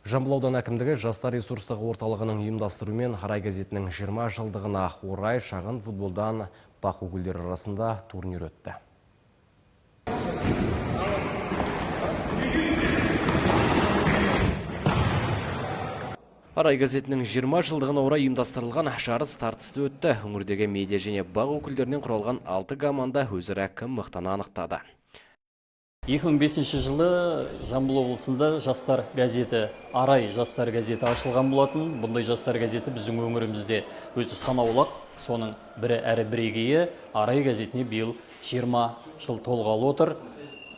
Жамбыл ауданы әкімдігі Жастар ресурстық орталығының ұйымдастыруымен Арай газетінің 20 жылдығына орай шағын футболдан бақ өкілдері арасында турнир өтті. Арай газетінің 20 жылдығына орай ұйымдастырылған жарыс тартысты өтті. Өңірдегі медиа және бақ өкілдерінен құралған 6 команда өзара кім мықтыны анықтады. 2005 жылы Жамбыл облысында жастар газеті, Арай жастар газеті ашылған болатын. Бұндай жастар газеті біздің өңірімізде өзі санаулы, соның бірі әрі бірегейі. Арай газетіне биыл 20 жыл толғалы отыр.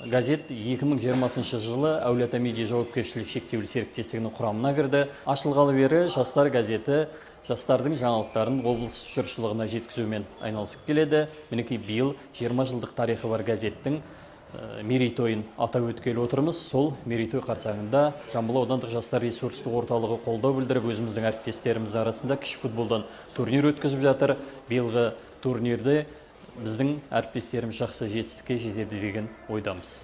Газет 2020 жылы Әулиеата Медиа жауапкершілігі шектеулі серіктестігінің құрамына кірді. Ашылғалы бері жастар газеті жастардың жаңалықтарын облыс жұртшылығына жеткізумен айналысып келеді. Мінекей, биыл 20 жылдық тарихы бар газеттің мерейтойын атап өткелі отырмыз. Сол мерейтой қарсаңында Жамбыл аудандық жастар ресурстық орталығы қолдау білдіріп, өзіміздің әріптестеріміз арасында кіші футболдан турнир өткізіп жатыр. Биылғы турнирде біздің әріптестеріміз жақсы жетістікке жетеді деген ойдамыз.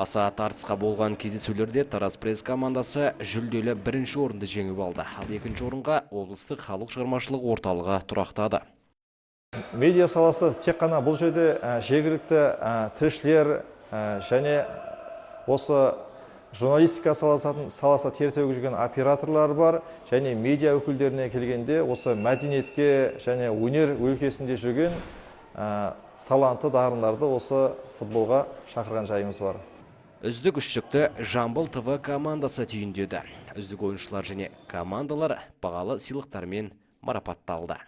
Аса тартысқа болған кездесулерде Тараз Пресс командасы жүлделі бірінші орынды жеңіп алды. Ал екінші орынға облыстық халық шығармашылық орталығы тұрақтады. Медиа саласы тек қана бұл жерде жергілікті тілшілер және осы журналистика саласы тер төгіп жүрген операторлар бар, және медиа өкілдеріне келгенде осы мәдениетке және өнер өлкесінде жүрген талантты дарындарды осы футболға шақырған жайымыз бар. Үздік үштікті Жамбыл ТВ командасы түйіндеді. Үздік ойыншылар және командалар бағалы сыйлықтармен марапатталды.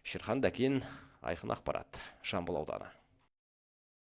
Шерхан Дәкен, Айқын Ақпарат, Жамбыл ауданы.